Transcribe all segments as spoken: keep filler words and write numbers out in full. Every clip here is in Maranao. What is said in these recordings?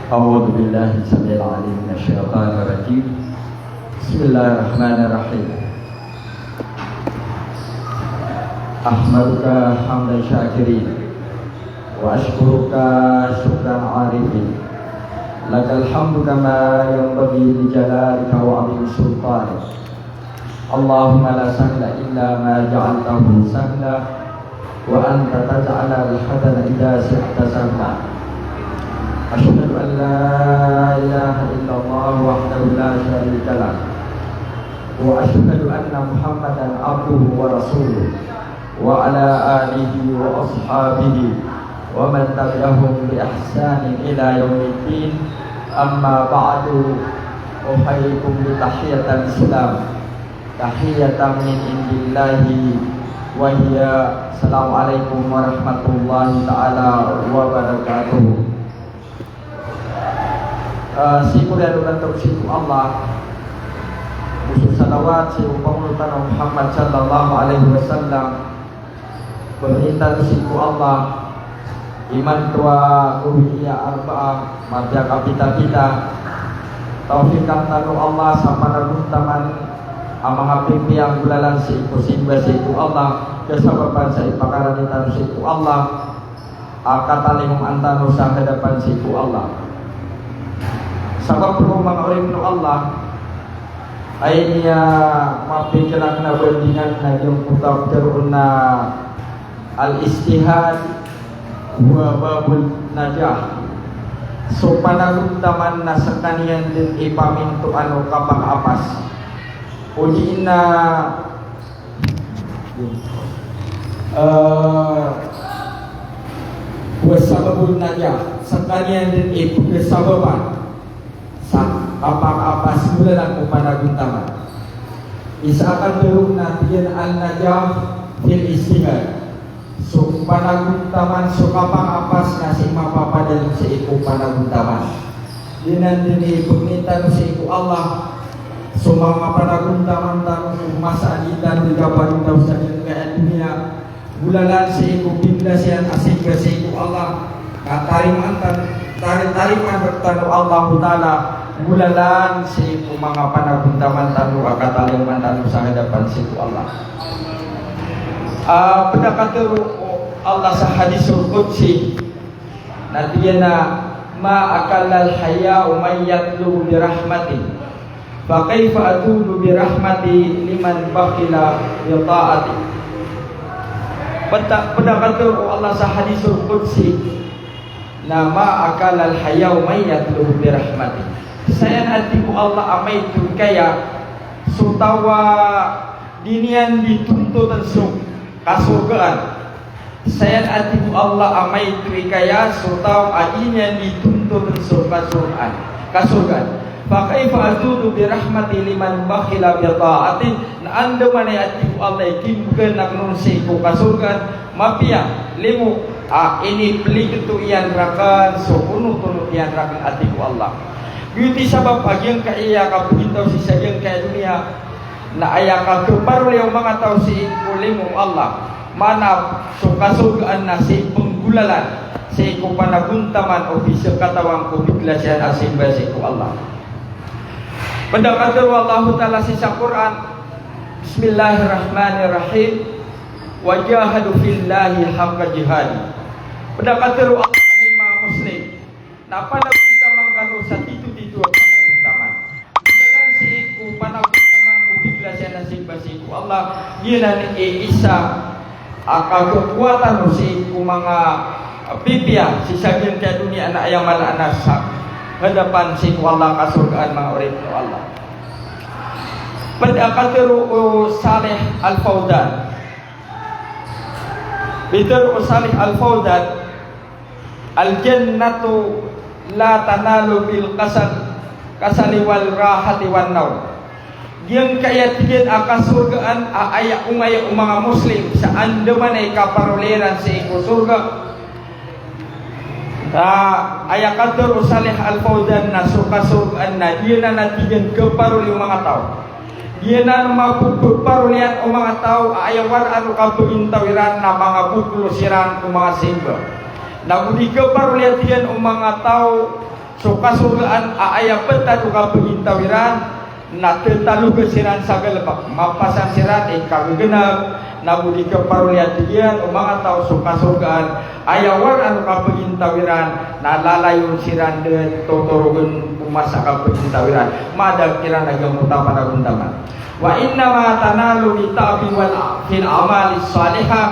أعوذ بالله السميع العليم من الشيطان الرجيم. بسم الله الرحمن الرحيم. أحمدك حمد الشاكرين، وأشكرك شكر العارفين. لك الحمد كما ينبغي لجلالك وعظيم سلطانك. اللهم لا سهل إلا ما جعلته سهلا، وأنت تجعل الحزن إذا شئت سهلا. أشهد أن لا إله إلا الله وحده لا شريك له، وأشهد أن محمدا عبده ورسوله، وعلى آله وأصحابه ومن تبعهم بإحسان إلى يوم الدين. أما بعد، أحييكم بتحية الإسلام، تحية من عند الله، وهي السلام عليكم ورحمة الله تعالى وبركاته. Ah, sii ko riya dn a tawasik ko Allah, go so salawat sii ko Pangono tano a Muhammad sallallahu alaihi wasallam, pangnin tano sii ko Allah, imanto a gawii a Arbaa, mapiya a kapitapita, tawfiqan tano o Allah sa panagontaman a manga pipiya a nggolalan sii ko simba sii ko Allah, kasabapan sa ipakarani tano sii ko Allah a katalingoma tano sa hadapan sii ko Allah. Sabap roo manga oripn o Allah, aya mapikiran a bandingan na giyangkoto a ptharoon a al-ijtihad huwa babun najah. So panagontaman na skaniyan dn i pamintoan o kapakaapas. O di na Eh, huwa sababun najah, skaniyan dn i pkhasabapan sa kapakaapas, nggolalan o panagontaman. Isa a katharo na tig iyan an-najah fil ijtihad. So panagontaman, so kapakaapas na sii mapapadalm sii ko panagontaman. Giyanan dn i pangnin tano sii ko Allah, so manga panagontaman tano ko masa a dii tano dii kaparintaw sa giyangkaya doniya, nggolalan sii ko piglas iyan a simba sii ko Allah, na tarimaan tan-, tari-, tarimaan rktano o Allahu Ta'ala, nggolalan sii ko manga panagontaman tano a katalingoma tano sa hadapan sii ko Allah. Ah, pd a katharo o Allah sa hadisul qudsi, na tig iyan a, "Ma aqallal haya'u man yatlubu bi rahmati, fa kaifa azudu bi rahmati liman bakhila bi ta'ati." Pd a, pd a katharo o Allah sa hadisul qudsi, na, "Ma aqallal haya'u man yatlubu bi rahmati." Saya na, tig o Allah, a maito i kaya so taw a dii niyan dii tontotn so kasorgaan. Saya na, tig o Allah, a maito i kaya so taw a dii niyan dii tontotn so kasorgaan, kasorgaan. "Fa kaifa azudu bi rahmati liman bakhila bi ta'ati." Na andamanaya, tig o Allah, i kimbgan akn on sii ko kasorgaan, mapiya, limo, a inipligto iyan rakn so onot-onot iyan rakn, a tig o Allah. Giyoto i sabap a giyangkaya kapagintaw sii sa giyangkaya doniya, na aya kaparoliya o manga taw sii ko limo o Allah, maana so kasorgaan na sii pnggolalan sii ko panagontaman o pizakatawan ko piglas iyan a simba sii ko Allah. Pd a katharo o Allahu Ta'ala sii sa Qur'an, Bismillahir Rahmanir Rahim, "Wa jahadu fillahi haqqa jihadi." Pd a katharo o Allah, hay manga Muslim, na panagontaman kano sa titotito a panagontaman. Nggolalan sii ko panagontaman ko piglas iyan a simba sii ko Allah, giyanan i isa a kakowa tano sii ko manga pipiya sii sa giyangkaya doniya na aya mala a sa hadapan sii ko Allah, kasorgaan, manga oripn o Allah. Pd a katharo o Salih Al-Fawzan. Pitharo o Salih Al-Fawzan, "Al-jannatu la tanalu bil kasal, kasali wal rahati wan nawm." Giyangkaya, tig iyan, a kasorgaan a aya ongaya o manga Muslim sa andamanaya i kaparoli iran sii ko sorga. Ah, aya katharo o Salih Al-Fawzan na so kasorgaan na giyanan a, tig iyan, kaparoli o manga taw. Giyanan a mapphparolian o manga taw a aya waraan o kapagintaw iran na manga bokol siran ko manga simba. Na go di kaparolian, tig iyan, o manga taw So kasorgaan a aya ptad o kapagintaw iran na tataloga siran sa galbk, mapasan siran i kagegenap, na go di kaparoliya tig iyan o manga taw so kasorgaan, aya waraan o kapagintaw iran na lalayon siran den totorogen ko masa a kapagintaw iran. Madag kiran a giyangkoto a panagontaman. Wa innama tanalu bit-ta'abi wal a-, fil a'malis salihah,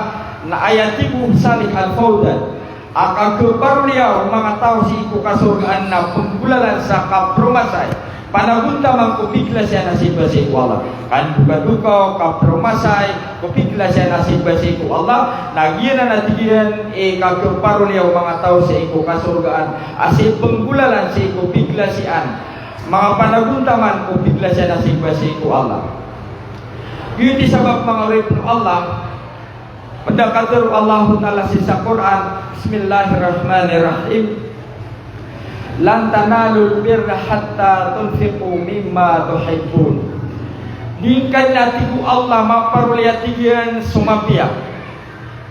na aya tig o Salih Al-Fawzan, a kageparoliya o manga taw sii ko kasorgaan na penggolalan sa kapromasay, panagontaman ko piglas iyan a simba sii ko Allah. Kandokadoka o kapromasay ko piglas iyan a simba sii ko Allah, na giyanan a tig iyan i kageparoliya o manga taw sii ko kasorgaan a sii penggolalan sii ko piglas iyan, manga panagontaman ko piglas iyan a simba sii ko Allah. Giyoto i sabap, manga oripn o Allah, pd a katharo o Allahu Ta'ala sii sa Qur'an, Bismillahir Rahmanir Rahim. Lan tanalul birra hatta tunfiqu mimma tuhibbun. Di ngka dn, a tig o Allah, maparoliya, tig iyan, so mapiya.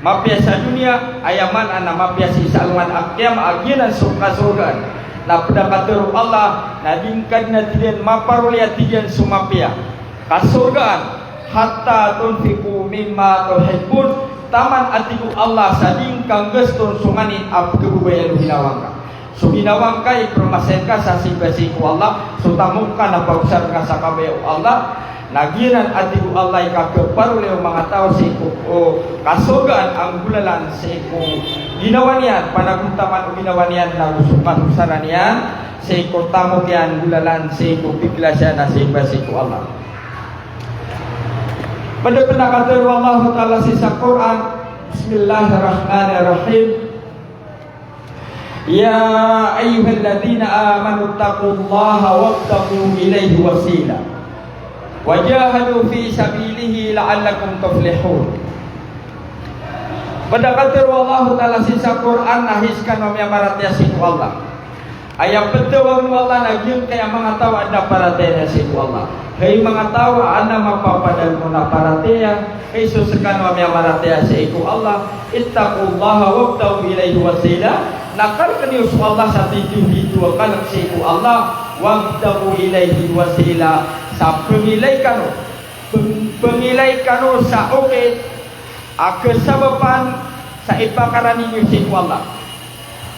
Mapiya sa doniya, aya maana na mapiya sii sa alongan a qiyamah, a giyanan so kasorgaan. Na pd a katharo o Allah, na di ngka dn, a tig iyan, maparoliya, tig iyan, so mapiya kasorgaan, hatta tunfiqu mimma tuhibbun, taman, a tig o Allah, sa di ngka nggaston so nganin a pkhababayaan o ginawa ngka. So ginawa ngka i promasay ngka sa simba sii ko Allah, so tamok ka na pagosar ngka sa kabaya o Allah, na giyanan, a tig o Allah, i kageparoliya o manga taw sii ko, o, kasorgaan a nggolalan sii ko ginawa niyan, panagontaman o ginawa niyan, na go so kasosaran iyan sii ko tamok iyan, nggolalan sii ko piglas iyan a simba sii ko Allah. Pd a katharo o Allahu Ta'ala sii sa Qur'an, Bismillahir Rahmanir Rahim. Ya ayyuhalladhina amanu ittaqullaha wabtaghu ilayhil wasilah. Wajahadu fi sabilihi la'allakum tuflihun. Pd a katharo o Allahu Ta'ala sii sa Qur'an a hay skano a miyamaratiyaya sii ko Allah. Aya ptharoon o Allah na giyangkaya manga taw a adn a paratiyaya sii ko Allah. Hay manga taw a adn a mapapadalm on a paratiyaya, hay so skano a miyamaratiyaya sii ko Allah, ittaqullaha wabtaghu ilayhil wasilah, na karkn iyo so Allah sa titho-titho a kalk sii ko Allah, wabtaghu ilayhil wasilah, sa pngilay kano, png-, pngilay kano sa okit a kasabapan sa ipakarani niyo sii ko Allah.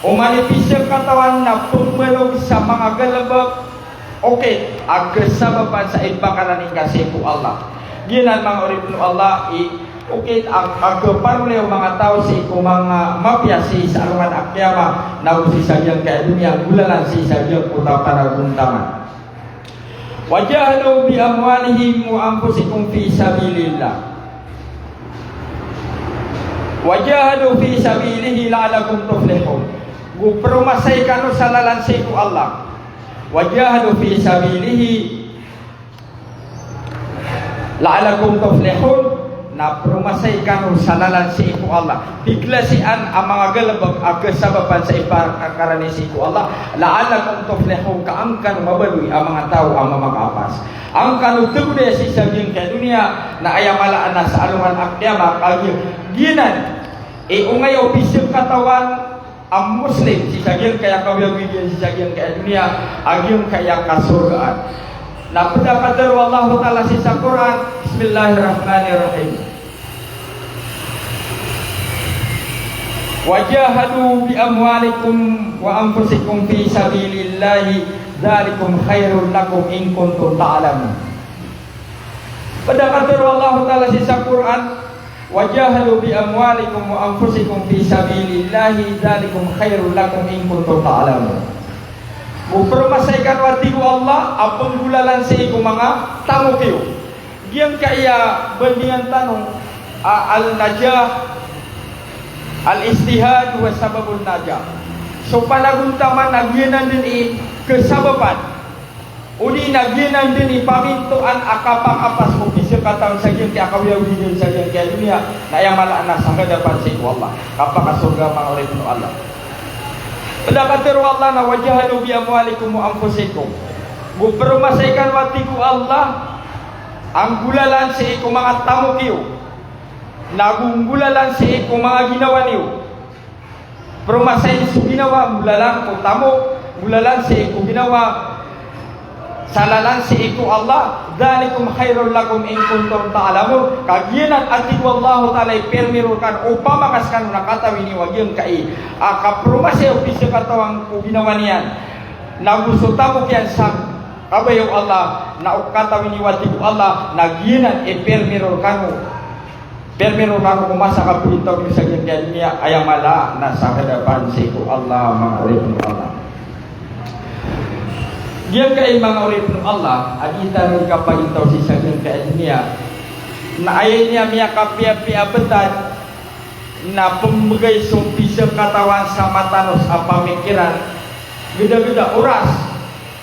Oman i pisakatawan na pmbanog sa manga galbk, okit a kasabapan sa ipakarani ngka sii ko Allah. Giyanan, manga oripn o Allah, i okit a, a kageparoliya o manga taw sii ko manga mapiya sii sa alongan a qiyamah, na go sii sa giyangkaya doniya, nggolalan sii sa giyangkoto a panagontaman. Wajahadu bi amwalikum wa anfusikum fi sabilillah. Wajahadu fi sabilihi la'allakum tuflihun. Go promasay kano sa lalan sii ko Allah. Wajahadu fi sabilihi la'allakum tuflihun. Na promasay kano sa lalan sii ko Allah. Piglasian a manga galbk a kasabapan sa ipakarani sii ko Allah. La'allakum tuflihun, ka an kano mabaloy a manga taw a mamakaapas. An kano tagodaya sii sa giyangkaya doniya, na aya mala a na sa alongan a qiyamah, kagiya giyanan i ongaya o pisakatawan a Muslim sii sa giyangkaya kaoyagoyag iyan sii sa giyangkaya doniya, a giyangkaya kasorgaan. Na pd a katharo o Allahu Ta'ala sii sa Qur'an, Bismillahir Rahmanir Rahim. Wajahadu bi amwalikum wa anfusikum fi sabilillahi, dzalikum khairul lakum in kuntum ta'lamun. Pd a katharo o Allahu Ta'ala sii sa Qur'an, wajahadu bi amwalikum wa anfusikum fi sabilillahi, dzalikum khairul lakum in kuntum ta'lamun. Go promasay kano, a tig o Allah, a pnggolalan sii ko manga tamok iyo. Giyangkaya bandingan tano a al-najah, al-ijtihad huwa sababun najah. So panagontaman na giyanan dn i kasabapan, odi na giyanan dn i pamintoan a kapakapas o pisakatawan sa giyangkaya kaoyagoyag iyan sa giyangkaya doniya, na aya mala a na sa hadapan sii ko Allah, kapakasorga, manga oripn o Allah. Pd a katharo o Allah na wajahadu bi amwalikum wa anfusikum. Go promasay kano, a tig o Allah, a nggolalan sii ko manga tamok iyo, na go nggolalan sii ko manga ginawa niyo. Promasay so ginawa, nggolalan ko tamok, Golalan sii ko ginawa, salalan sii ko Allah, "Dhalikum khairul lakum in kuntum ta'lamun." Kagiya nan a tig o Allahu Ta'ala i permi rkano, opama ka skano na katawi niyo a giyangkai a kapromasa o pizakatawan ko ginawa niyan, nago so tamok iyan sa kabaya o Allah, na o katawi niyo a tig o Allah, na giyanan i permi rkano. Permi rkano ko masa a kapagintaw niyo sa giyangkai a doniya, aya mala na sa hadapan sii ko Allah, manga oripn o Allah. Giyangkai manga oripn o Allah, a dii tano di kapagintaw sii sa giyangkai a doniya, na aya niyan miyakapiyapiya btad na pmbgay so pizakatawan sa matanos a pamikiran, gdagda oras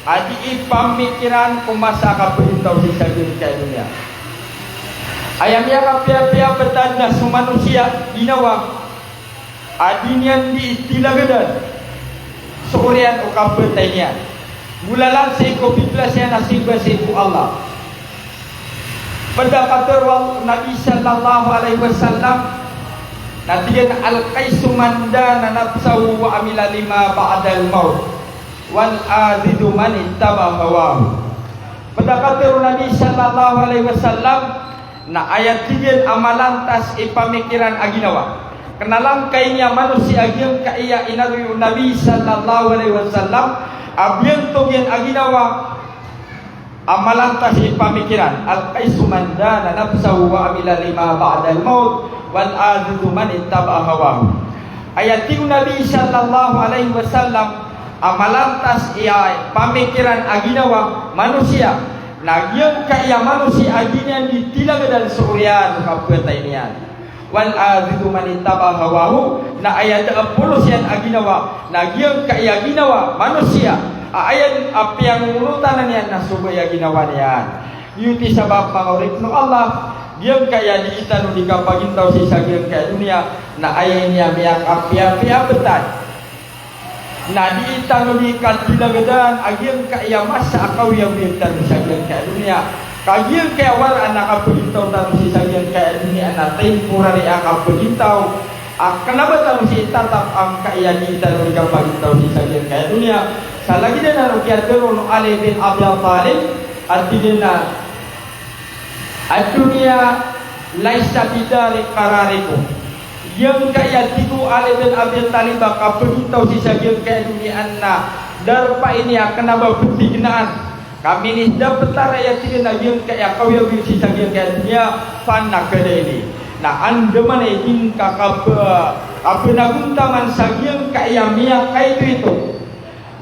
a dii pamikiran ko masa a kapagintaw sii sa giyangkai a doniya. Aya miyakapiyapiya btad na so manosiya, ginawa a dii niyan dii tilagdan so oriyan o kapatay niyan. Golalan sii ko piplas iyan a simba sii ko Allah. Pd a katharo o Nabi sallallahu alaihi wasallam, na tig iyan, "Al-qaysu man dana nafsahu wa amila lima ba'dal maut, wal ajizu man ittaba'a hawahu." Pd a katharo o Nabi sallallahu alaihi wasallam, na aya tig iyan a malantas i pamikiran a ginawa. Kna a langkai niyan a manosiya a giyangkai a inaloy o Nabi sallallahu alaihi wasallam a biyantog iyan a ginawa a malantas i pamikiran, "Al-qaysu man dana nafsahu wa amila lima ba'dal maut, wal ajizu man ittaba'a hawahu." Aya tig o Nabi sallallahu alaihi wasallam a malantas i pamikiran a ginawa manosiya, na giyangkai a manosiya a dii niyan dii tilagdan so oriyan o kapatay niyan. "Wal ajizu man ittaba'a hawahu," na aya da a polos iyan a ginawa, na giyangkai a ginawa manosiya a aya a piyangonotanan iyan na so baya a ginawa niyan. Giyoto i sabap, manga oripn o Allah, giyangkai a dii tano di kapagintaw sii sa giyangkai a doniya, na aya niyan miyakapiyapiya btad na dii tano dii katilagdan a giyangkai a masa a kaoyagoyag tano sa giyangkai a doniya. Ka giyangkai a waraan a kapagintaw tano sii sa giyangkai a doniya na temporary a kapagintaw a kna ba tano sii tatap angkai a dii tano dii kapagintaw sii sa giyangkai a doniya. Sa lagid anan o kiyatharo o Ali bin Abi Talib, a tig iyan a, "Ad-dunya laysa bidari qararikum." Giyangkai a tig o Ali bin Abi Talib a kapagintaw sii sa giyangkai a doniya na darpa ini a kna ba ptignaan. Ka minidaptar, aya tig iyan, a giyangkai a kaoyagoyag sii sa giyangkai a doniya, fanakada ini. Na andamanaya i di ngka kap-, kapnagontaman sa giyangkai a miyakaitoito,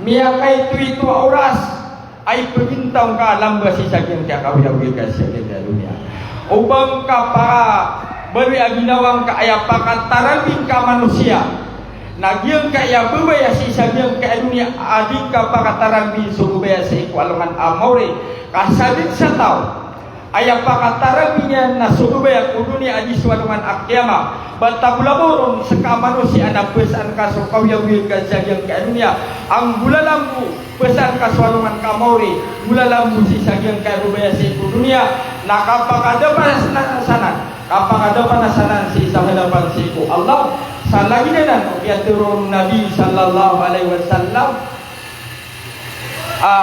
miyakaitoito a oras a ipagintaw ngka a lamba sii sa giyangkai a kaoyagoyag ka sii sa giyangkai a doniya. O ba ngka pakabaloy a ginawa ngka aya pakatarangbi ngka a manosiya, na giyangkai a babaya sii sa giyangkai a doniya a di ngka pakatarangbi so babaya sii ko alongan a maori. Ka sadn sa taw aya pakatarangbi niyan na so babaya ko doniya a di so alongan a kiyama, ba tago labo ron ska a manosiya na pzaan ka so kaoyagoyag ka sa giyangkai a doniya. Anggolalan bo pzaan ka so alongan ka maori, golalan bo sii sa giyangkai a babaya sii ko doniya, na kapakadapanasanan, kapakadapanasanan sii sa hadapan sii ko Allah. Sa lagid anan o kiyatharo o Nabi sallallahu alaihi wasallam, a,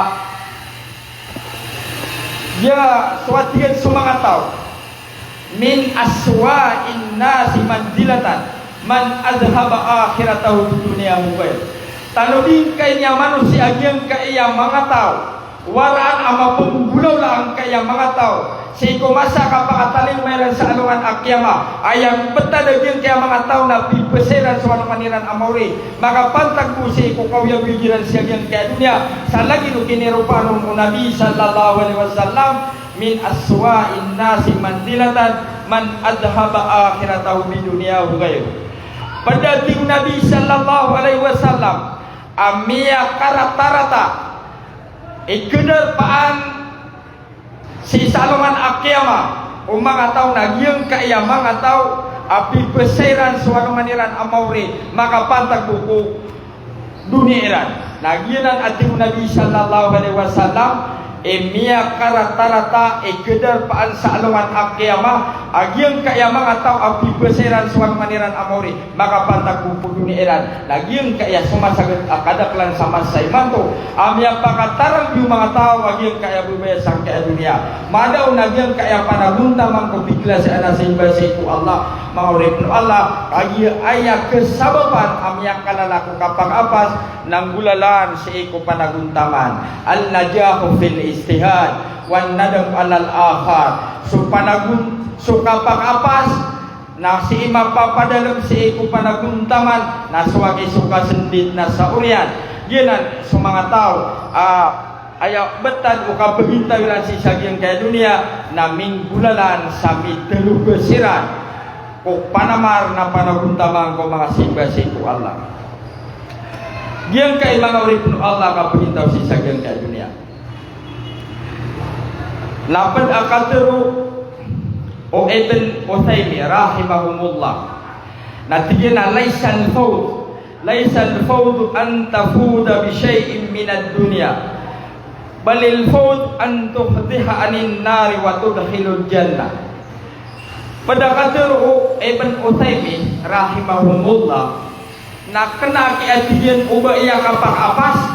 iya so a tig iyan so manga taw, "Min aswa'in nasi manzilatan man adhhaba akhiratahu bidunyahu." Tanodi ngkai niyan a manosiya a giyangkai a manga taw, waraan a mapnggolawla angkai a manga taw sii ko masa a kapakatalingoma iran sa alongan a kiyama, aya ptad a giyangkai a manga taw na pipzay ran so alongan iran a maori, makapantag bo sii ko kaoyagoyag iran sa giyangkai a doniya. Sa lagid o kiniropaan o Nabi sallallahu alaihi wasallam, "Min aswa'in nasi manzilatan man adhhaba akhiratahu bidunyahu ghairuh." Pd a tig o Nabi sallallahu alaihi wasallam a miyakaratarata i kadarpaan sii sa alongan a kiyama o manga taw na giyangkai a manga taw a pipzay ran so alongan iran a maori, makapantag bo ko doniya iran. Na giyanan a tig o Nabi sallallahu alaihi wasallam, I miyakaratarata i kadarpaan sa alongan a kiyama a giyangkaya manga taw a pipasairan so alongan iran a maori, makapantag ko pagoni iran. Na giyangkaya so masagad a kadaklan sa masa imanto a miyapakatarang iyo manga taw a giyangkaya babaya sangkaya doniya. Madaw na giyangkaya panagontaman ko piglasan a simba sii ko Allah, manga oripn o Allah, kagiya aya kasabapan a miyakalala ko kapakapas na nggolalan sii ko panagontaman. An-najahu fil ijtihad, wan nadamu alal athar. So panagon-, so kapakapas na sii mapapadalm sii ko panagontaman, na so aki so kasndit na sa oriyan. Giyanan so manga taw a aya btad o kapagintaw iran sii sa giyangkaya doniya na minggolalan sa mitalobas iran ko panamar na panagontaman ko manga simba sii ko Allah. Giyangkai manga oripn o Allah kapagintaw sii sa giyangkaya doniya. Na pd a katharo o Ibn Uthaymin rahimahumullah na tig iyan a, "Laysal fawz, laysal fawz an tafuza bi shay'in minad dunya, balil fawz an tuhziha anin nari wa tudkhilal jannah." Pd a katharo o Ibn Uthaymin rahimahumullah na kna a tig iyan o ba aya kapakapas,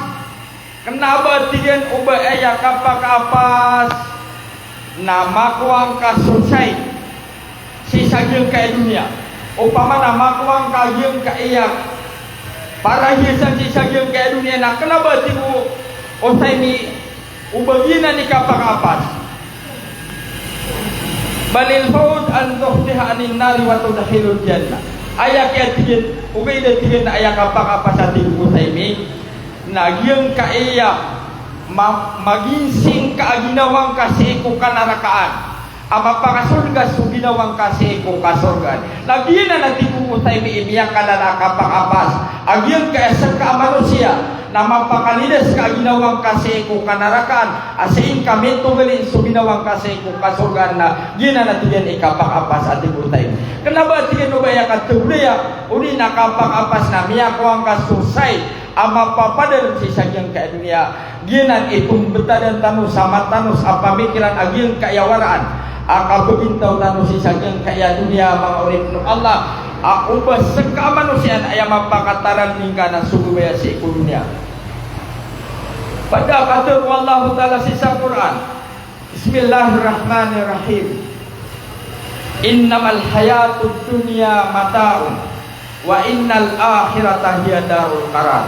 kna a ba tig iyan o ba aya kapakapas na makowa ngka so sai sii sa giyangkaya doniya. Opama na makowa ngka giyangkaya parahiyasan sii sa giyangkaya doniya, na kna a ba tig o Uthaymin o ba giyanan i kapakapas. Balil fawz an tuhziha anin nari wa tudkhilal jannah. Aya kiya tig iyan, ogaid a tig iyan na aya kapakapas a tig o Uthaymin na giyangkaya ma-, maginsing ka a ginawa ngka sii ko kanarakaan a mapakasorga so ginawa ngka sii ko kasorgaan. Na giyanan a tig o Uthaymin i miyakalala a kapakapas a giyangkaya ska a manosiya na mapakalidas ka a ginawa ngka sii ko kanarakaan a sii ngka mitogalin so ginawa ngka sii ko kasorgaan, na giyanan a tig iyan i kapakapas a tig o Uthaymin. Kna a ba tig iyan o ba aya katharo o aya, odi na kapakapas na miyakowa ngka so sai a mapapadalm sii sa giyangkaya doniya. Giyanan i pmbtadan tano sa matanos a pamikiran a giyangkaya waraan a kapagintaw tano sii sa giyangkaya doniya, manga oripn o Allah, a o ba ska a manosiya na aya mapakatarang ingka na so babaya sii ko doniya. Pd a katharo o Allahu Ta'ala sii sa Qur'an, Bismillahirrahmanirrahim. Innamal hayatud dunya mata'un wa innal akhirata hiya darul qarar.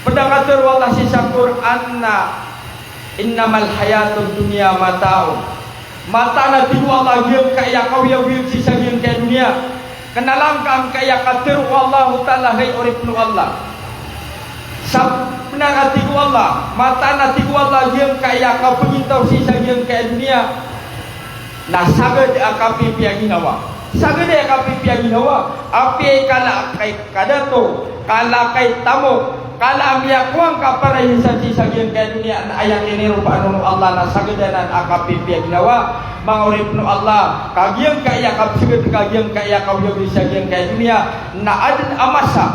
Pd a katharo o Allah sii sa Qur'an na innamal hayatud dunya mata'un. Mataan a tig o Allah giyangkaya kaoyagoyag sii sa giyangkaya doniya. Kna a langka angkaya katharo o Allahu Ta'ala, hay oripn o Allah. Sabnar a tig o Allah, mataan a tig o Allah giyangkaya kapagintaw sii sa giyangkaya doniya na sagad a kapipiya ginawa. Sagad a kapipiya ginawa. Apiya i kala a kay kadato, kala a kay tamok, kala a miyakowa ngka parahiyasan sii sa giyangkaya doniya na aya kiniropaan on o Allah na sagad anan a kapipiya ginawa. Manga oripn o Allah, ka giyangkaya kapsagad ka giyangkaya kaoyagoyag sa giyangkaya doniya na adn a masa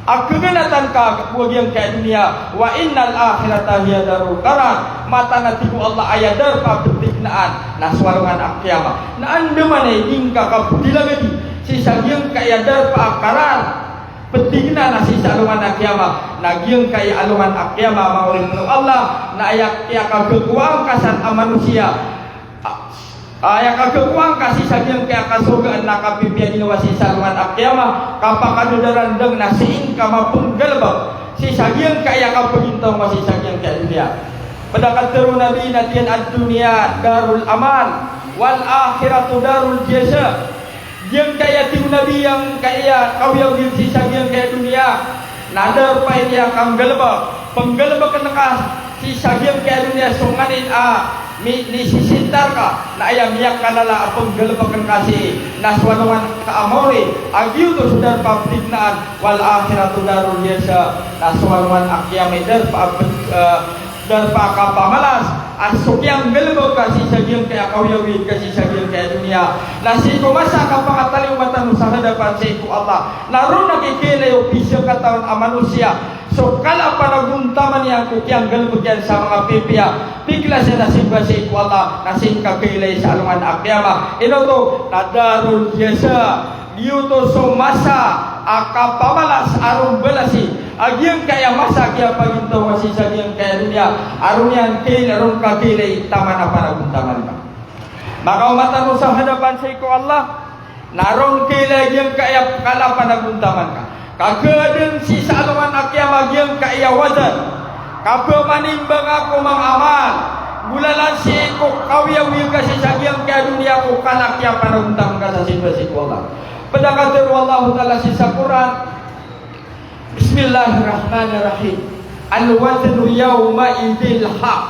a kaganatan ka ko giyangkaya doniya, wa innal akhirata hiya darul qarar. Mataan a tig o Allah aya darpa a ptignaan na so alongan a kiyama. Na andamanaya i di ngka kapdilagadi sii sa giyangkaya darpa a qarar, ptignaan, na sii sa alongan a kiyama. Na giyangkaya alongan a kiyama, manga oripn o Allah, na aya kiyakagagowa ngka san a manosiya, aya kagagowa ngka sii sa giyangkaya kasorgaan na kapipiya ginawa sii sa alongan a kiyama, kapakadadaran dn na sii ngka mapnggalbk sii sa giyangkaya kapagintaw ngka sii sa giyangkaya doniya. Pd a katharo o Nabi na tig iyan, ad-dunya darul aman, wal akhiratu darul jaza. Giyangkaya tig o Nabi, giyangkaya kaoyagoyag sii sa giyangkaya doniya na darpa i miyakanggalbk. Pnggalbkn ka sii sa giyangkaya doniya so nganin a mi-, misisintar ka, na aya miyakalala a pnggalbkn ka sii na so alongan ka a maori a giyoto so darpa a ptignaan, wal akhiratu darul jaza, na so alongan a kiyama i darpa a pti-, eh, darpa a kapamalas, a so kiyanggalbk ka sii sa giyangkaya kaoyagoyag ka sii sa giyangkaya doniya. Na sii ko masa a kapakataliyo mata on sa hadapan sii ko Allah, na roo na kikiilay o pizakatawan a manosiya So kala a panagontaman iyan ko kiyanggalbk iyan sa manga pipiya, bigla siya na simba sii ko Allah, na sii ngka kailay sa alongan a kiyama. Ino oto? Na darul jaza. Giyoto so masa a kapamalas a ron balasi a giyangkaya masa a kiyapagintaw ka sii sa giyangkaya doniya a ron iyan kailay, ron ka kailay taman a panagontaman ka. Makaoma tano sa hadapan sii ko Allah, na ron kailay giyangkaya kala a panagontaman ka. Ka khaadn sii sa alongan a kiyama giyangkaya wazan. Ka phamanimbanga ko manga amal, golalan sii ko kawiyawiya ka sii sa giyangkaya doniya ko kala a kiyapanagontaman ka sa simba sii ko Allah. Pd a katharo o Allahu Ta'ala sii sa Qur'an, Bismillahir Rahmanir Rahim. Al-waznu yawma'idhil haqq.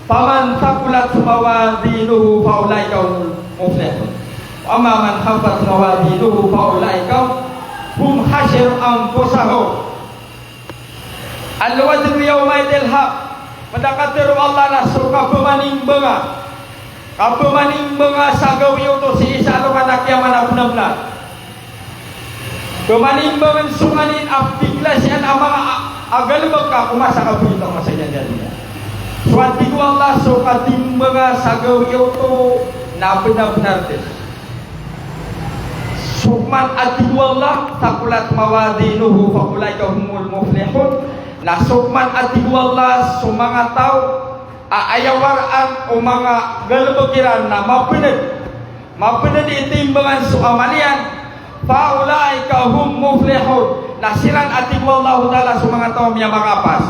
Faman thaqulat mawazinuhu fa ulaika humul muflihun. Wa amma man khaffat mawazinuhu fa ulaika hum khasiru anfusahum. Al-waznu yawma'idhil haqq. Pd a katharo o Allah na so kaphamanimbanga, kaphamanimbanga sa gawii oto sii sa alongan a kiyama na bnar-bnar. Phamanimbangn so nganin a piglasan a manga a, a galbk ka ko masa a kapagintaw ka sa giyangkaya doniya. So a tig o Allah, so katimbanga sa gawii oto na bnar-bnar dn. So man a tig o Allah, thaqulat mawazinuhu fa ulaika humul muflihun. Na so man a tig o Allah, so manga taw a aya waraan o manga galbk iran na mapnd, mapnd i timbangan so amal iyan, fa ulaika hum muflihun. Na siran a tig o Allahu Ta'ala so manga taw a miyamakapas.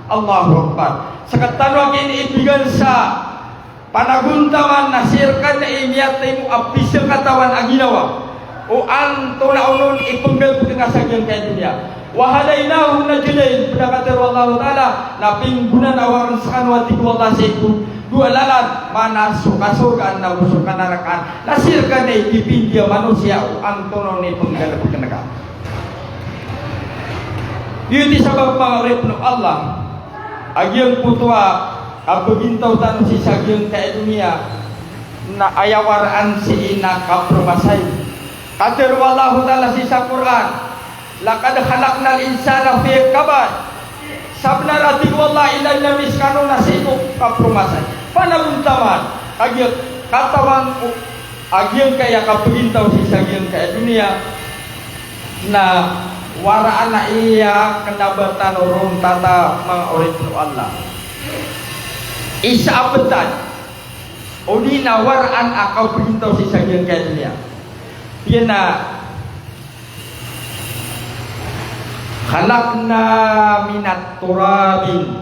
Allahu Akbar. Sktano a kiniibigan sa panagontaman na sii rkano i miyatimo a pizakatawan a ginawa o antonaa onon i pnggalbkn ka sa giyangkaya doniya. Wa hadaynahun najdayn, pd a katharo o Allahu Ta'ala, na pinggonanawa rkn skano a tig o Allah sii ko dowa lalan, maana so kasorgaan nago so kanarakaan, na sii rkano i kipindi a manosiya o antonaa onon i pnggalbkn ka. Giyoto i sabap, manga oripn o Allah, a giyangkoto a kapagintaw tano sii sa giyangkaya doniya na aya waraan sii na kapromasay. Katharo o Allahu Ta'ala sii sa Qur'an, "Laqad khalaqnal insana fi kabad." Sabnar a tig o Allah, inadn ami skano na sii ko kapromasay. Panagontaman, a giya katawan ko a giyangkaya kapagintaw sii sa giyangkaya doniya na waraan a aya kna ba tano ron tata, manga oripn o Allah. Isa a btad, odi na waraan a kapagintaw sii sa giyangkaya doniya. Aya na khalaqna minat turabin.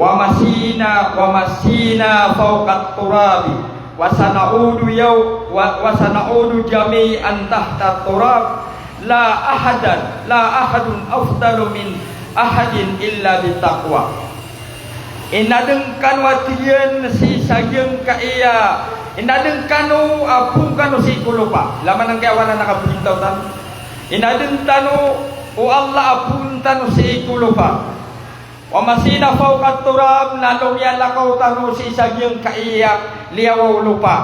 Wa mashina, wa mashina fawqat turabi, wa sana'udu yaw-, wa, wa sana'udu jami'an tahtat turab, la ahadan, la ahadun afdalu min ahadin illa bitaqwa. Inadn kano a tig iyan sii sa giyangkaya, inadn kano a poon kano sii ko lopa. Laman angkaya waraan a kapagintaw tano. Inadn tano o Allah a poon tano sii ko lopa. Wa mashina fawqat turab, na lomiyalakaw tano sii sa giyangkaya liyawaw o lopa.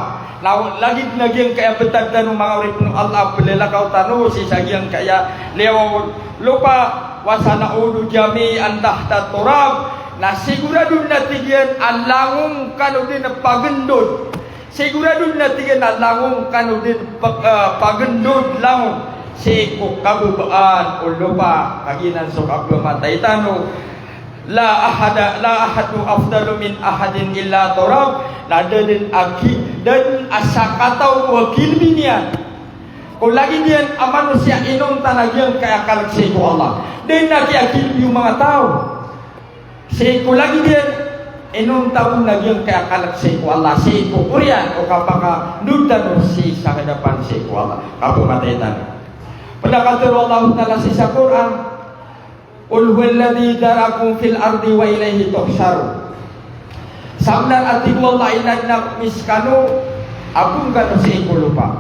Na lagid na giyangkaya btad tano, manga oripn o Allah, a plalakaw tano sii sa giyangkaya liyawaw o lopa. Wa sana'udu jami'an tahtat turab. Na sigurado dn a tig iyan a langon kano dn pagndod. Sigurado dn a tig iyan a langon kano dn pag-, ah, pagndod langon sii ko kababaan o lopa, kagiya nan so kapmatay tano. La ahada, la ahadu afdalu min ahadin illa turab. Na da dn a ki-, da dn a sakataw a kilbi niyan ko lagid iyan a manosiya inonta na giyangkaya kalk sii ko Allah. Da dn a kiyakilbi o manga taw sii ko lagid iyan inonta bo na giyangkaya kalk sii ko Allah, sii ko oriyan o kapakandod tano sii sa hadapan sii ko Allah, kapmatay tano. Pd a katharo o Allahu Ta'ala sii sa Qur'an, "Qul huwalladhi dhara'akum fil ardi wa ilayhi tuhsharun." Sabnar a tig o Allah, inadn ami skano a poon kano sii ko lopa.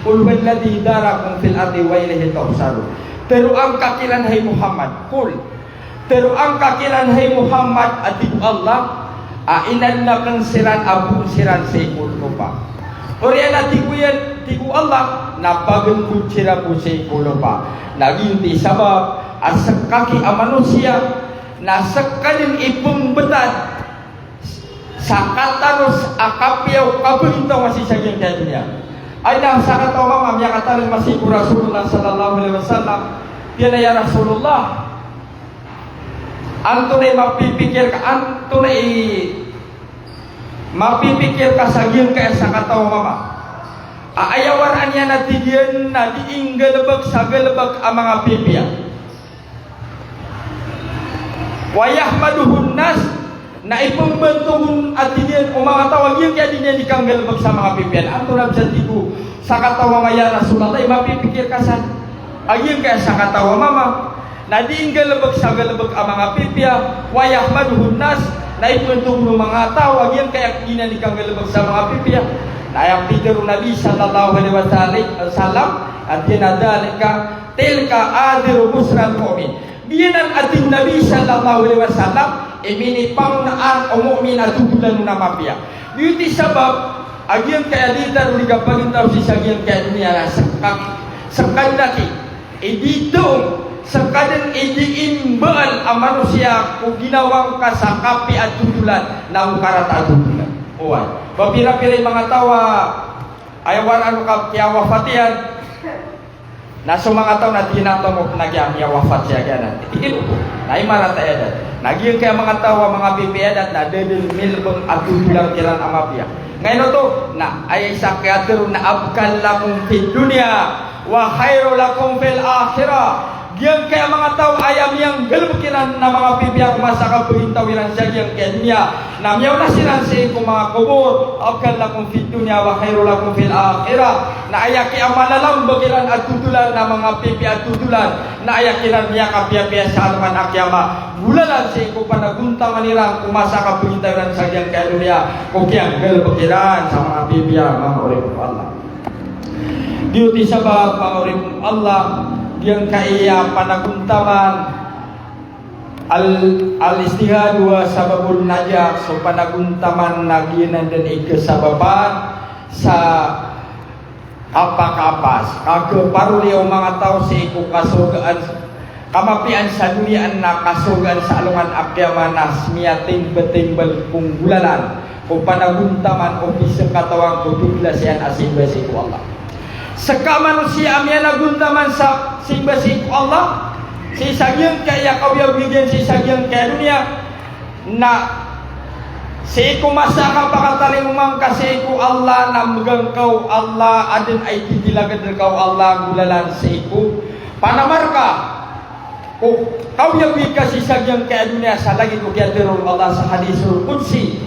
"Qul huwalladhi dhara'akum fil ardi wa ilayhi tuhsharun." Tharoa ngka kiran, hay Muhammad. Qul, tharoa ngka kiran, hay Muhammad, a tig o Allah, a inadn akn siran a poon siran sii ko lopa. Oriyan a tig o iyan, tig o Allah, na pagndod siran bo sii ko lopa. Na giyoto i sabap A sekaki a manosiya na seka den i pembetad sa katanos a kapiya o kabagintaw a sii sa giyangkaya doniya. Aya na sakataw a mama a miyakatalingoma sii ko Rasulullah sallallahu alaihi wasallam, tig iyan a, "Ya Rasulullah, antonaa i mapipikir ka, antonaa i mapipikir ka sa giyangkaya sakataw a mama a aya waraan iyan a tig iyan na dii nggalebek sa galebek a manga pipiya. Wa yahmaduhun nas, na ipembantog on a tig iyan o manga taw a giyangkaya dii niyan di kanggalebek sa manga pipiya." Antonaa bes a tig o sakataw a mama, "Ya Rasulullah, i mapipikir ka san a giyangkaya sakataw a mama na dii nggalebek sa galebek a manga pipiya, wa yahmaduhun nas, na ipembantog on o manga taw a giyangkaya dii niyan di kanggalebek sa manga pipiya." Na aya pitero o Nabi sallallahu alaihi wasallam a tig iyan a, "Dhalika, tilka adhiru bushral mu'min." Giyanan a tig o Nabi sallallahu alaihi wasallam i minipangonaan o mu'min a dodolan on a mapiya. Giyoto i sabap a giyangkaya di tano di kapagintaw sii sa giyangkaya doniya na seka, seka den aki i di tong, seka den i di imbaal a manosiya ko ginawa ngka sa kapiya a dodolan na o karata a dodolan. Oway. Ba pira-pira i manga taw a aya waraan o ka, kiyawafat iyan. Na so manga taw na tig iyan a, "Tomo na giya miyawafat siya giyanan." Tig iyan oto. Na imarat aya dat. Na giyangkaya manga taw a manga pipiya dat na da den milebeng a dodolan kiran a mapiya. Ngaino oto? Na aya isa kiyatharo na abqan lakum fid dunya wa khairul lakum fil akhirah. Giyangkaya manga taw a aya miyanggalebek iran na manga pipiya ko masa a kapagintaw iran sa giyangkaya doniya, na miyaona siran sii ko manga kobor, abqan lakum fid dunya wa khairul lakum fil akhirah. Na aya kiyamalalambek iran a dodolan na manga pipiya a dodolan, na aya kiran miyakapiyapiya sa alongan a kiyama, golalan sii ko panagontaman iran ko masa a kapagintaw iran sa giyangkaya doniya ko kiyanggalebek iran sa manga pipiya, manga oripn o Allah. Giyoto i sabap, manga oripn o Allah, giyangkaya panagontaman, al, al-ijtihad huwa sababun najah, so panagontaman na giyanan den i kasabapan sa kapakapas, kageparoli o manga taw sii ko kasogaan, kamapiyaan sa doniya na kasogaan sa alongan a kiyama na sii miyatimbetimbel ko nggolalan ko panagontaman o pisekatawan ko piglas iyan a simba sii ko Allah. Seka a manosiya a miyanagontaman sa simba sii ko Allah, sii sa giyangkaya kaoyagoyag iyan sii sa giyangkaya doniya, na sii ko masa a kapakatalingoma ngka sii ko Allah na mbegan ka o Allah, aden a ititilagad reka o Allah a nggolalan sii ko panamar ka ko kaoyagoyag ka sii sa giyangkaya doniya sa lagid o kiyatharo o Allah sa hadisul qudsi,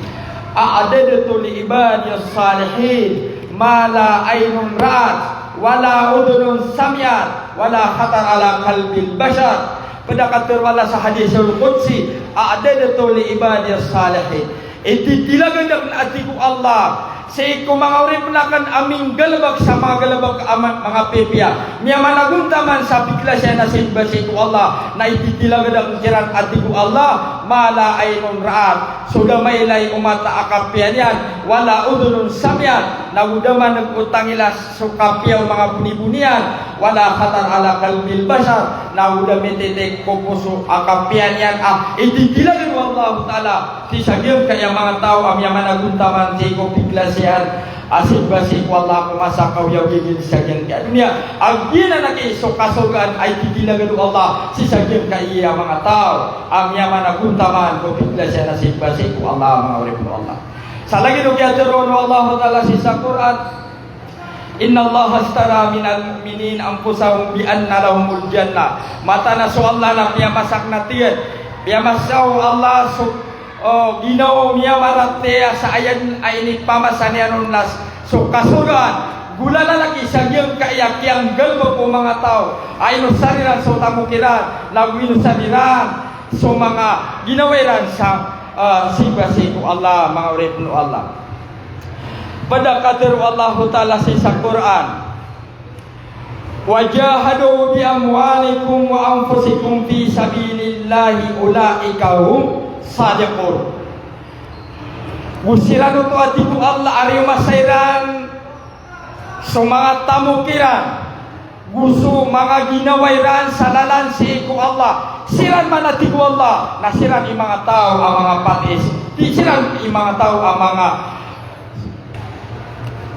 "A'dadtu li ibadiyas salihin ma la aynun ra'at, wa la udhunun sami'at, wa la khatara ala qalbi bashar." Ped a katharo o Allah sa hadisul qudsi, "A'dadtu li ibadiyas salihin." Ititilagad aken, a tig o Allah, sii ko manga oripn aken a minggalebek sa manga galebek a ma-, manga pipiya, miyamanagontaman sa piglas iyan a simba sii ko Allah, na ititilagad aken kiran, a tig o Allah, "Ma la aynun ra'at," so da mailay o mata a kapiya niyan, "wa la udhunun sami'at," na go da maneg o tangila so kapiya o manga boniboni iyan, "wa la khatara ala qalbi bashar," na go da mititik ko poso a kapiya niyan a ititilagad o Allahu Ta'ala sii sa giyangkaya manga taw a miyamanagontaman sii ko piglas iyan a simba sii ko Allah ko masa a kaoyagoyag iyan sii sa giyangkaya doniya. A giyanan aki so kasogaan a ititilagad o Allah sii sa giyangkaya manga taw a miyamanagontaman ko piglas iyan a simba sii ko Allah, manga oripn o Allah. Sa lagid o kiyatharo o Allahu Ta'ala sii sa Qur'an, "Innallaha ashtara minal mu'minina anfusahum bi anna lahumul jannah." Mataan a so Allah na piyamasa aken, a tig iyan, piyamasa o Allah so, o, ginawa o miyamaratiyaya sa aya den a inipamasa niyan on na so kasogaan. Golalan aki sa giyangkaya kiyanggalebek o manga taw a inosar iran so tamok iran, na go inosar iran so manga ginawa iran sa, ah, simba sii ko Allah, manga oripn o Allah. Ped a katharo o Allahu Ta'ala sii sa Qur'an, "Wa jahadu bi amwalikum wa anfusikum fi sabilillahi ulaika hum sadiqun." Go siran oto, a tig o Allah, a riyomasa iran so manga tamok iran, Go so manga ginawa iran sa lalan sii ko Allah. Siran man a tig o Allah na siran i manga taw a manga patis. Di siran i manga taw a manga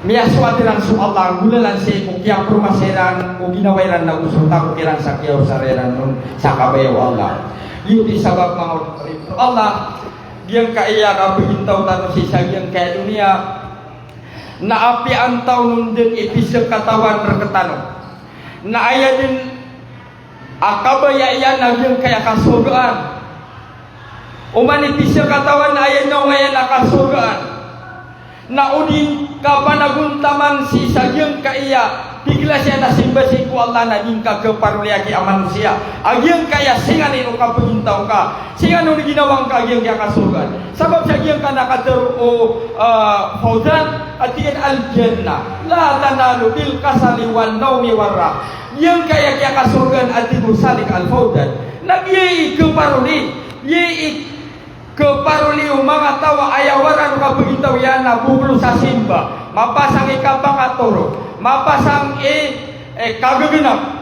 miyasoat iran so Allah, nggolalan sii ko kiyapromasa iran ko ginawa iran na go so takot iran sa kiyaosar iran on sa kabaya o Allah. Giyoto i sabap manga oripn o Allah, giyangkaya kapagintaw tano sii sa giyangkaya doniya, na apiya antaw on dn i pisakatawan rktano. Na aya dn a kabaya iyan na giyangkaya kasorgaan. Oman i pisakatawan na aya dn a ongaya iyan a kasorgaan. Na o di ngka panagontaman sii sa giyangkaya piglas iyan a simba sii ko Allah na di ngka khaparoliya ki a manosiya a giyangkaya singanin o kapagintaw ngka, singanin o ginawa ngka a giyangkaya kasorgaan. Sabap sa giyangkaya na katharo o, ah, Fauzan, a tig iyan, "Al-jannah la tanalu bil kasali wan nawmi war rah." Giyangkaya kiyakasorgaan a tig o Salik Al-Fauzan na giya i khaparoli, giya i khaparoli o manga taw a aya warn o kapagintaw iyan na bobolo sa simba, mapasang i kapangatoro, mapasang i, eh, kagaganap.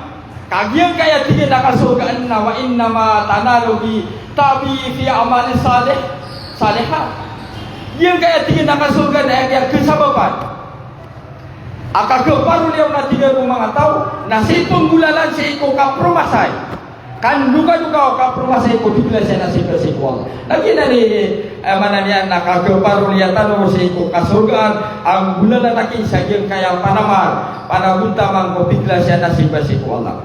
Ka giyangkaya tig iyan a kasorgaan na wa innama tanalu bi tabi'i fi amalin salih, saliha. Giyangkaya tig iyan a kasorgaan na aya kiyasabapan a khaparoliya on a tig iyan o manga taw na sii pnggolalan sii ko kapromasa i, kandokandok o kapromasa i ko piglas iyan a simba sii ko Allah. Na giyanan i, eh, maana niyan na khaparoliya tano sii ko kasorgaan a nggolalan aki sa giyangkaya panamar, panagontaman ko piglas iyan a simba sii ko Allah.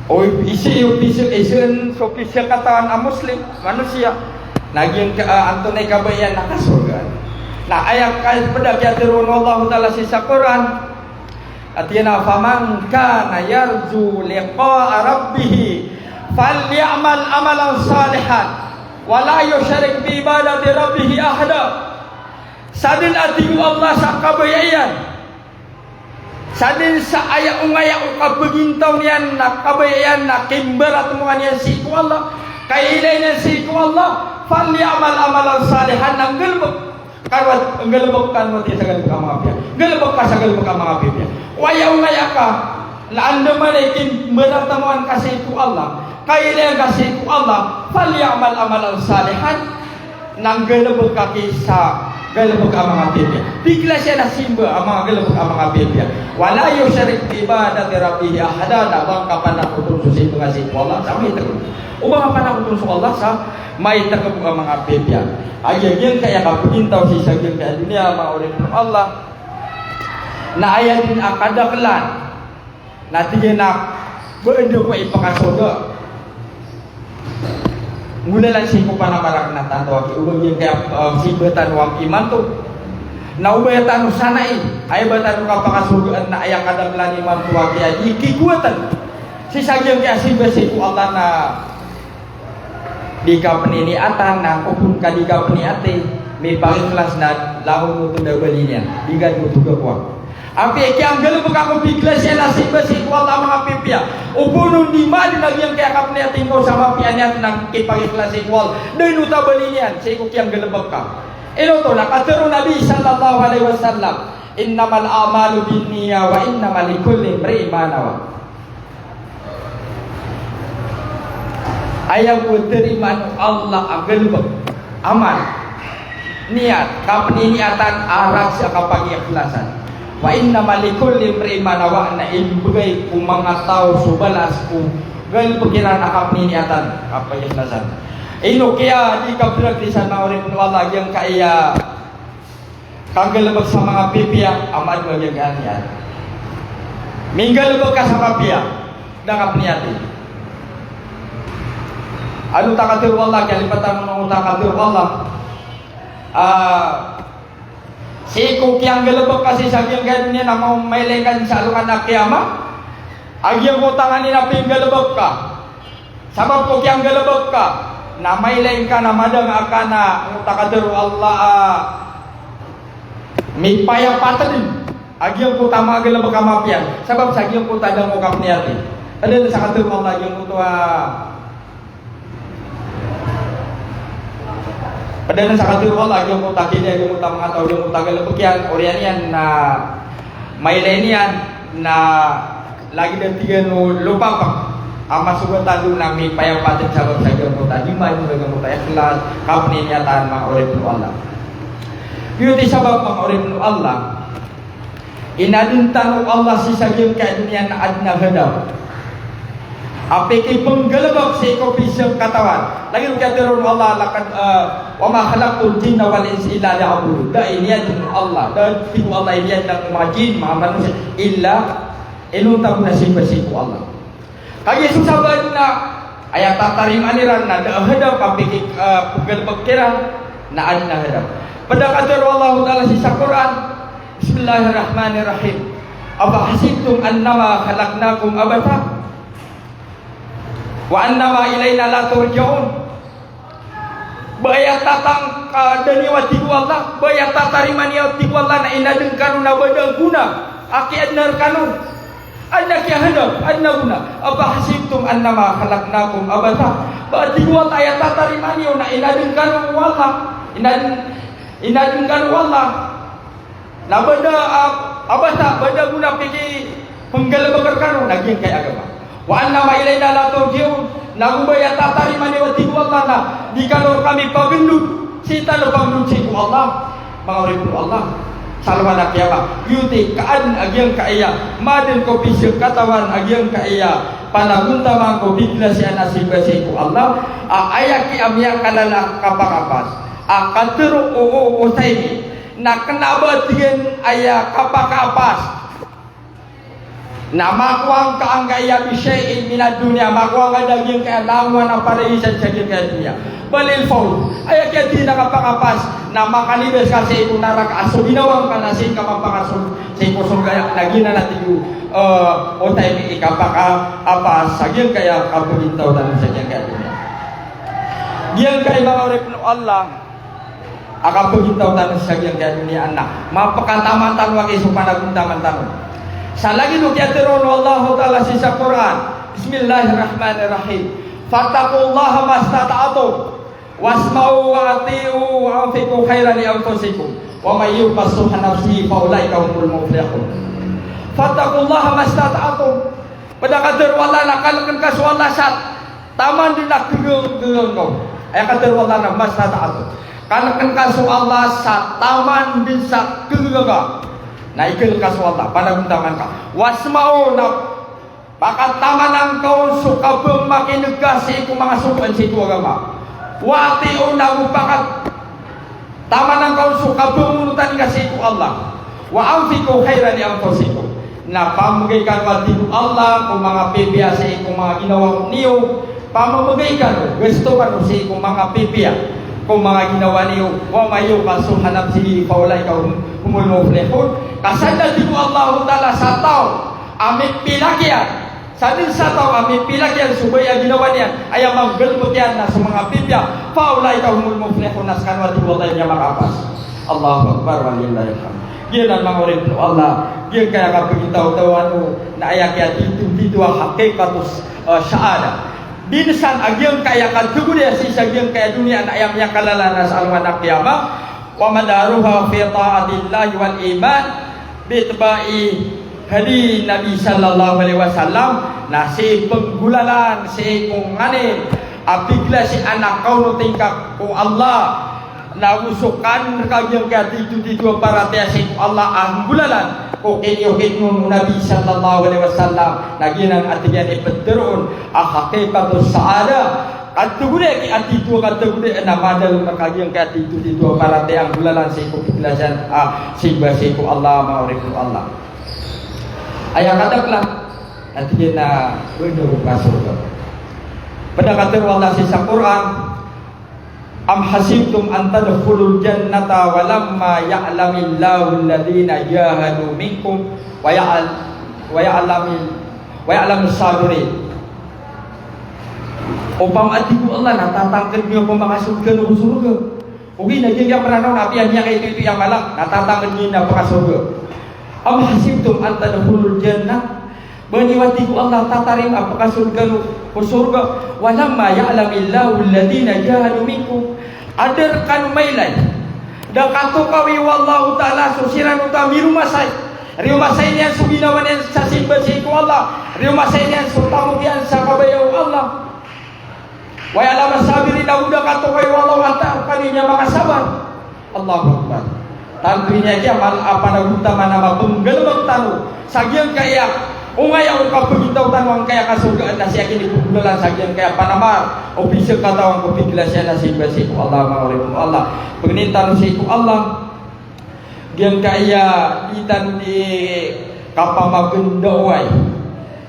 O isi, o pisi, isi, so pisakatawan a Muslim, manosiya. Na giyangka, ah, antonaa i kabaya iyan na kasorgaan. Na aya ka, pd a kiyatharo o Allahu Ta'ala sii sa Qur'an, a tig iyan a, "Faman kana yarju liqa'a rabbih falya'mal amalan salihan wa la yushrik bi ibadati rabbih ahada." Sadn a tig o Allah sa kabaya iyan, sadn sa aya ongaya o kapagintaw niyan na kabaya iyan na kimbaratmowa niyan sii ko Allah, kailay niyan sii ko Allah, "Falya'mal amalan salihan," na nggalbk kano, nggalbk kano, tig iyan, sa galbk a manga piya. Nggalbk ka sa galbk a manga pipiya. O aya ongaya ka na andamanaya i kimbaratmowa ngka sii ko Allah, kailay ngka sii ko Allah, "Falya'mal amalan salihan," na nggalbk ka ki sa galbk a manga pipiya. Piglas iyan a simba a manga galbk a manga pipiya. "Wa la yushrik bi ibadati rabbih ahada," na ba ngka panakoton so simba ngka sii ko Allah sa maitk. O ba ngka panakoton so Allah sa maitk bo a manga pipiya. Aya giyangkaya kapagintaw sii sa giyangkaya doniya, manga oripn o Allah, na aya dn a kadaklan na tig iyan a ba anda ko ipakasorga. Nggolalan sii ko panamar akn a tanto aki, o ba giyangkaya, eh, simba tano a imanto. Na o ba aya tano sanai, aya ba tano kapakasorgaan na aya kadaklan imanto aki a di kikowatan sii sa giyangkaya simba sii ko Allah na di kapniniatan, na opama ka di kapniniati, mipangikhlas na langon oto da bali niyan, di ka oto da kowa. Apiya kiyanggalbk ako piglas iyan a simba sii ko Allah, manga pipiya. Opama on di madn a giyangkaya kapniniati ngka sa mapiya a niyat na kipangikhlas sii ko Allah, da oto a bali niyan sii ko kiyanggalbk ka. Ino oto na katharo o Nabi sallallahu alaihi wasallam, "Innamal a'malu binniyah wa innama likulli imri'in ma nawa." Aya bo tarimaan o Allah a galbk, amal, niyat, kapniniatan a rakhs a kapagikhlasan. "Wa innama likulli imri'in ma nawa," na imbgay ko manga taw so balas ko galbk iran a kapniniatan, kapagikhlasan. Ino kiya di kapraktisan, manga oripn o Allah, giyangkaya kanggalbk sa manga pipiya a maadn a giyangkaya niyat. Minggalbk ka sa mapiya, da kapniyati. Ino oto a katharo o Allah, kiyalipatan o oto a katharo o Allah. Ah, sii ko kiyanggalbk ka sii sa giyangkaya doniya na mailay ka sa alongan a qiyamah a giyangkoto a nganin a pinggalbk ka. Sabap ko kiyanggalbk ka na mailay ngka na madang a ka na oto a katharo o Allah a mipayapatd a giyangkoto a manga galbk a mapiya. Sabap sa giyangkoto a da ngka kapniyati. Pd sa katharo o Allah a giyangkoto a, pd sa katharo o Allah a giyangkoto a kini, a giyangkoto a manga taw, a giyangkoto a galbk iyan, oriyan iyan na mailay niyan na Lagid a tig iyan o lopapek a masogat a dn a mipayapatid sabap sa giyangkoto a di mailay, giyangkoto a ikhlas, kapniniyataan, manga oripn o Allah. Giyoto i sabap, manga oripn o Allah, inadn tano o Allah sii sa giyangkaya doniya na adn a hadap a pikipnggalbk sii ko pizag katawan. Lagid o kiyatharo o Allah, laqad, eh, "Wa ma khalaqtul jinna wal insa illa liya'budun." Da iniyadn o Allah, da tig o Allah, iniyadn ako manga jinn, manga manosiya, illa inonta ko na simba sii ko Allah. Kagiya so sabaad na aya tatarimaan iran na da a hadap a piki-, eh, pnggalbk kiran na adn a hadap. Pd a katharo o Allahu Ta'ala sii sa Qur'an, Bismillahir Rahmanir Rahim. "Afa hasibtum annama khalaqnakum abatha wa annama ilayna la turja'un." Ba aya tatang-, ah, da niyo a tig o Allah, ba aya tatarimaan iyo a tig o Allah na inadn kano na ba da a gona a kiyaadna rkano. Adn a kiyahadap, adn a gona. "Afa hasibtum annama khalaqnakum abatha." Ba a tig o Allah, aya tatarimaan iyo na inadn kano o Allah. Inadn, inadn kano o Allah na ba da, ah, abatha, ba da gona a pikipnggalbk rkano, na giyangkai a agama. "Wa annama ilayna la turja'un." Na go ba aya tatarimaan iyo a tig o Allah na di kano rkami pagndod, sii tano pagndod sii ko Allah. Manga oripn o Allah, sa alongan a kiyama, giyoto i kaadn a giyangkaya madn ko pizag katawan a giyangkaya panagontaman ko piglasan a simba sii ko Allah, a aya ki a miyakalala a kapakapas a katharo o, o, o Uthaymin na kna ba a tig iyan aya kapakapas na makowa ngka angkaya bi shay'in minad dunya, makowa ngka da giyangkaya langowan a paraisan sa giyangkaya doniya. Balil fawz, aya kiyatharo a kapakapas na makalibas ka sii ko naraka a so ginawa ngka na sii ka mapakasok sii ko sorga, na giyanan a tig o, eh, Uthaymin i kapakapas sa giyangkaya kapagintaw tano sa giyangkaya doniya. Giyangkai, manga oripn o Allah, a kapagintaw tano sa giyangkaya doniya na mapakataman tano a giya so panagontaman tano. Sa lagid o kiyatharo o Allahu Ta'ala sii sa Qur'an, Bismillahir Rahmanir Rahim. "Fattaqullaha mastata'tum, wasma'u wa ati'u wa anfiqu khairan li anfusikum, wa man yuqa shuhha nafsihi fa ulaika humul muflihun." "Fattaqullaha mastata'tum." Pd a katharo o Allah na kalkn ka so Allah sa taman dn a kg-, kg-, kg-, aya katharo o Allah na mastata'tum. Kalkn ka so Allah sa taman dn sa kg-, kg-, kg-, na ikalk ka so Allah, panagontaman ka. Wasma'u, na pakatamanan ka on so kabang makin'g ka sii ko manga sogoan sii ko agama. Wa ati'u, na go pakat- tamanan ka on so kabang onotan ingka sii ko Allah. Wa anfiqu khairan li anfusikum. Na pamgay kano, a tig o Allah, ko manga pipiya sii ko manga ginawa niyo. Pamamgay kano, gasto kano sii ko manga pipiya ko manga ginawa niyo. Wa man yuqa shuhha nafsihi fa ulaika hum-, humul muflihun. Ka sadn, a tig o Allahu Ta'ala, sa taw a mipilak iyan, sadn sa taw a mipilak iyan so baya a ginawa niyan, aya manggalbk iyan na so manga pipiya, fa ulaika humul muflihun, na skano, a tig o Allah, i miyamakapas. Allahu Akbar, walillahil hamd. Giyanan, manga oripn o Allah, giyangkaya kapagintaw tano na aya kiyatitho-titho a haqiqatus, eh, shahada. Binsan a giyangkaya katagodi sii sa giyangkaya doniya na aya miyakalala na sa alongan a kiyama. Wa madaruha fi ta'atillahi wal iman bi ittiba'i hadi Nabi sallallahu alaihi wasallam, na sii pnggolalan sii ko nganin a piglasan a kaonot ingka ko Allah, na go so kan rka giyangkaya titho-titho a paratiyaya sii ko Allah a nggolalan ko kiniyokit on o Nabi sallallahu alaihi wasallam, na giyanan a tig iyan i ptharoon a haqiqatus sa'adah. Katagodi, ki a titho, katagodi na madalm ka giyangkaya titho-titho a paratiyaya a nggolalan sii ko piglasan a simba sii ko Allah, manga oripn o Allah. Aya kadaklan, a tig iyan a bnar o kasorga. Pd a katharo o Allah sii sa Qur'an, "Am hasibtum an tadkhulul jannata wa lamma ya'lamillahul ladhina jahadu minkum wa ya'al-, wa ya'lamil, wa ya'lamus sabirin." Opama, a tig o Allah, na tatangkd niyo pn a makasorga na go sorga. Ogaid na giyangkaya Mranaw na apiya miyakaitoito i amalan, na tatangkd niyo na pakasorga. "Am hasibtum an tadkhulul jannah." Ba niyo, a tig o Allah, tatarima a pakasold kano ko sorga, "wa lamma ya'lamillahul ladhina jahadu minkum." A da rkano mailay, da katokawi o Allahu Ta'ala so siran oto a miromasay Riyomasay niyan so ginawa niyan sa simba sii ko Allah. Riyomasay niyan so tamok iyan sa kabaya o Allah. Wa 'alas sabirin, na go da katokawi o Allah a kaniyan a makasabar. Allahu Akbar. Tanto ini a kiyamal a panagontaman a mapenggalebek tano sa giyangkaya ongaya o kapagintaw tano angkaya kasorgaan na sii a kinipegolalan sa giyangkaya panamar o pisekatawan ko piglasiyan a simba sii ko Allah, manga oripn o Allah. Pengnin tano sii ko Allah. Giyangkaya di tano di kapamagendaoway,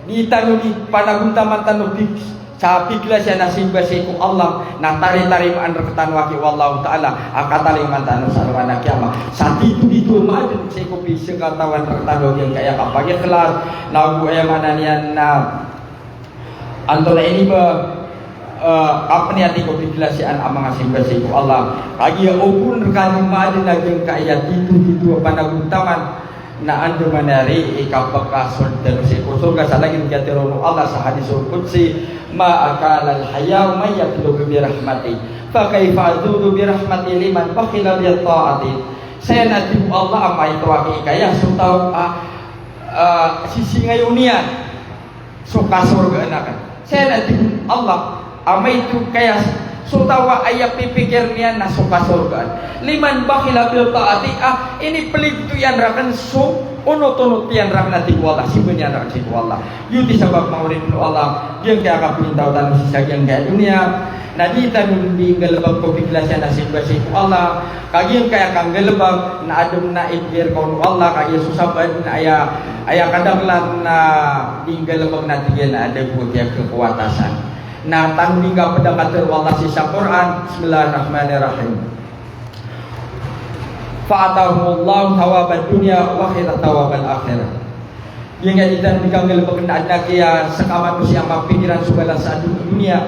di tano di panagontaman tano pig-, sa piglasiyan a simba sii ko Allah, na tari-tarimaan rektano aki o Allahu Ta'ala a katalingoma tano sa alongan a kiyamat. Sa tito-tito a maaden sii ko pisekatawan rektano giyangkaya kapagikhlas, na go aya maana niyan na antonaa ini ba, eh, kapniyati ko piglasiyan a manga simba sii ko Allah. Kagiya o kon rekano maaden a giyangkaya tito-tito a panagontaman na andamanaya i kapakasold tano sii ko sorga sa lagid o kiyatharo o Allah sa hadis qudsi, "Ma akalal haya'u man yatlubu bi rahmati, fa kaifa azudu bi rahmati liman bakhila bi ta'ati." Saya na tig o Allah a maito aki kaya so taw a, ah, sisingayon iyan so kasorgaan aken. Saya na tig o Allah a maito kaya so taw a aya pipikir iyan na so kasorgaan. Liman bakhila bi ta'ati, a inipligto iyan raken so onot-onot iyan raken a tig o Allah, simba niyan raken sii ko Allah. Giyoto i sabap, manga oripn o Allah, giyangkaya kapagintaw tano sii sa giyangkaya doniya na di tano di nggalebek ko piglasiyan a simba sii ko Allah. Kagiya angkaya kanggalebek na aden a ibgay reka on o Allah, kagiya so sabaad na aya, aya kadaklan na di nggalebek na tig iyan a da bo a kiyakekuwatasan. Na tano di ngka ped a katharo o Allah sii sa Qur'an, Bismillahirrahmanirrahim. Fa atahumullahu thawabad dunya wa khaira thawabal akhirah. Giyangkaya di tano di kanggalebek na aden a kiyasekamano sii a mapikiran so balas a doniya.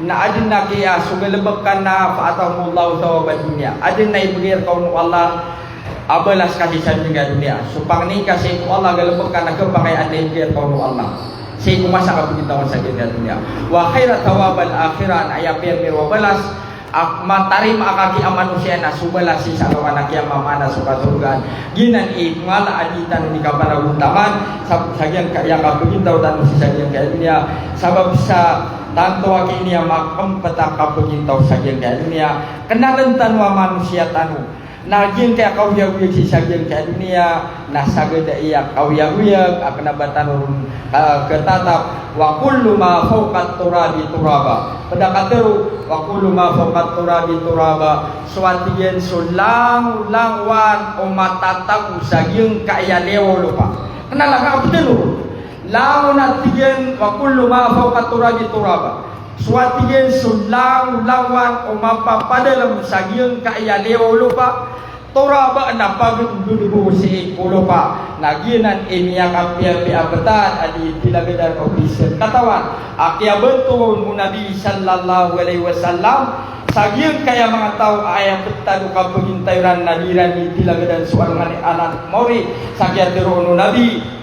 Na aden a kiyasogalebek ka na fa atahumullahu thawabad dunya. Aden a ibgay reka on o Allah a balas ka sii sa giyangkaya doniya. So pangni ka sii ko Allah, galebek ka na kepakay aden a ibgay reka on o Allah sii ko masa a kapagintaw sa giyangkaya doniya. Wa khaira thawabal akhirah, na aya piyamiro a balas a matarimaa aki a manosiya na so balas sii sa alongan a kiyamat, maana so kasorgaan. Giyanan i mala a di tano di kapanagontaman sa, sa giyangkaya kapagintaw tano sii sa giyangkaya doniya. Sabap sa tanto aki ini a makempet a kapagintaw sa giyangkaya doniya, kenalen tano a manosiya tano. Na giyangkaya kaoyagoyag sii sa giyangkaya doniya na sagad a aya kaoyagoyag a kena ba tano ron, ah, ketatap, wa kullu ma fawqat turabi turaba. Ped a katharo, wa kullu ma fawqat turabi turaba. So a tig iyan so langolangowan o matatago sa giyangkaya liyawaw o lopa. Kenal a kaped tano ron. Langon a tig iyan, wa kullu ma fawqat turabi turaba. So a tig iyan so langolangowan o mapapadalem sa giyangkaya liyawaw o lopa, turaba na pagendod bo sii ko lopa. Na giyanan i miyakapiyapiya a betad a di tilagadan o pisan katawan a kiyabantowan o Nabi sallallahu alaihi wasallam sa giyangkaya manga taw a aya betad o kapagintaw iran na di iran di tilagadan so alongan a anak mawri sa kiyatharo o Nabi.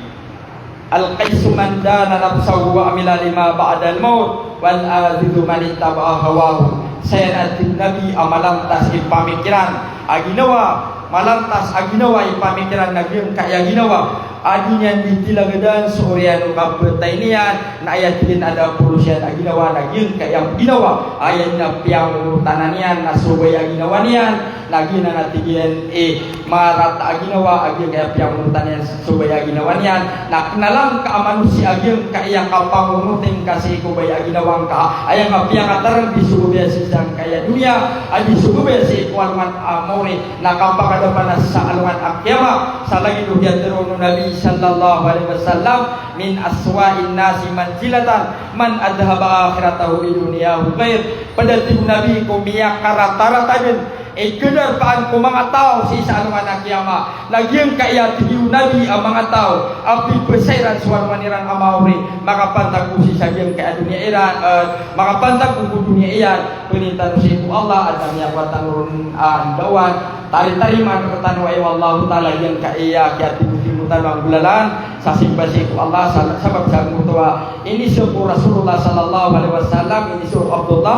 Al-qayyisu man dana nafsahu wa amila lima ba'dal mawt, wal ajizu man ittaba'a hawahu. Saya na tig o Nabi a malantas i pamikiran a ginawa, malantas a ginawa i pamikiran na giyangkaya ginawa a di niyan di tilagadan so oriyan o kabetad iyan, na aya tig iyan a da porosiyan a ginawa na giyangkaya ginawa a aya niyan piyangonotan iyan na so baya a ginawa niyan. Na giyanan a tig iyan i marata a ginawa a giyangkaya piyangonotan iyan so baya a ginawa niyan. Na kenalan ka a manosiya a giyangkaya kapangonoti ngka sii ko baya a ginawa ngka a aya ngka piyangatarang di so babaya sii sangkaya doniya, a di so babaya sii ko alongan a mawri, na kapakadapan sa alongan a kiyamat. Sa lagid o kiyatharo o Nabi sallallahu alaihi wasallam, "Min aswa'in nasi manzilatan man adhaba akhiratahu bi dunyahu." Kay, ped a tig o Nabi ko miyakaratarata den i kadarpaan ko manga taw sii sa alongan a kiyamat na giyangkaya tig o Nabi a manga taw a pipasairan so alongan iran a mawri, makapantag ko sii sa giyangkaya doniya iran, eh, makapantag ko doniya iyan. Pangnin tano sii ko Allah a da niyan kowa tano ron, ah, ndawan. Tari-tarimaan rektano, ay, o Allahu Ta'ala giyangkaya kiyatimotimo tano a nggolalan sa simba sii ko Allah, sa, sabap sa giyangkoto a iniiza o Rasulullah sallallahu alaihi wasallam, iniiza o Abdullah,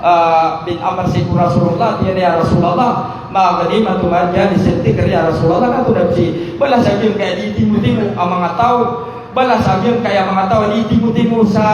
ah, bin Amr sii ko Rasulullah, tig iyan a, "Ya Rasulullah, Ma ghanimatu ma jaa li sirti kari ya Rasulullah, na antonaa pn i balas a giyangkaya di timotimo a manga taw, balas a giyangkaya manga taw a di timotimo sa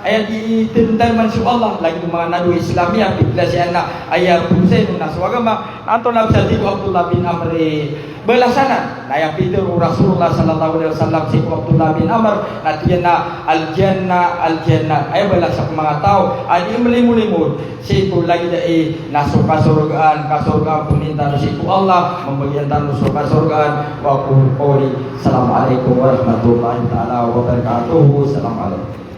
aya di tntaman so Allah, lagid o manga nado Islam iyan, pithilasiyan na aya pn sa ino na so agama, na antonaa pn sa tig o Abdullah bin Amr i balas anan, na aya pitharo o Rasulullah sallallahu alaihi wasallam sii ko Abdullah bin Amr, na tig iyan a, "Al-jannah, al-jannah." Aya balas o manga taw a di mlimo-limo sii ko lagid aya na so kasorgaan, kasorgaan pn tano sii ko Allah, mambagian tano so kasorgaan. Wa aqulu qawli, Assalamu alaikum warahmatullahi taala wabarakatuh. Assalamu alaikum.